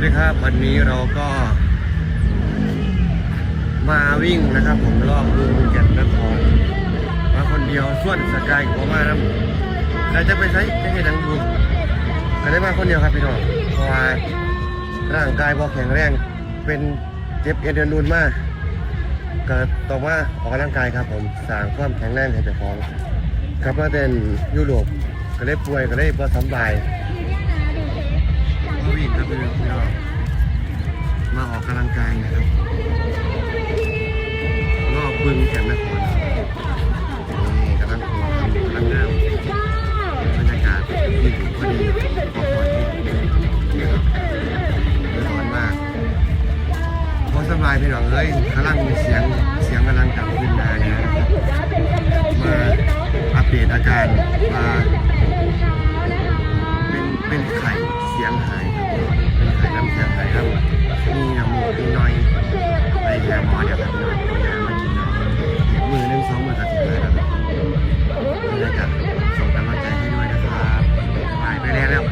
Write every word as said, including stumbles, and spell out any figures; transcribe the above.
สวัสดีครับ วันนี้เราก็มาวิ่งนะครับผม รอบบึงแก่นนคร มาคนเดียว ส่วนสกายก็บ่มานำ ใครจะไปไสจะเฮ็ดหยังอยู่ ก็ได้มาคนเดียวครับพี่น้อง เพราะว่าร่างกายบ่แข็งแรง เป็นเจ็บเอ็นเอ็นนูนมา ก็ต้องมาออกกำลังกายครับผม สร้างความแข็งแรงให้เจ้าของ กลับมาแต่ยุโรป ก็เลยป่วย ก็เลยบ่สำบาย มาวิ่งครับพี่น้อง มาออกกำลังกายนะครับ รอบบึงแก่นนคร นี่กำลังขอทำกำลังงาม บรรยากาศที่อยู่พอดี พักผ่อนที่อยู่นะครับ ร้อนมาก บ่สำบายพี่น้องเอ้ย กำลังเสียง เสียงกำลังกลับคืนมาเนี่ยนะครับ มาอัปเดตอาการว่า เป็น เป็นไข้เสียงหายครับ เป็นไข้น้ำเสียงหายครับ มีน้ำมูกนิดหน่อย ไปหาหมอเดี๋ยวครับพี่น้อง เอายามากินเนาะ อีกมื้อหนึ่งสองมื้อก็สิหายแล้วครับ นี่แหละครับ ส่งกำลังใจให้ด้วยนะครับ ไป ไปแล้ว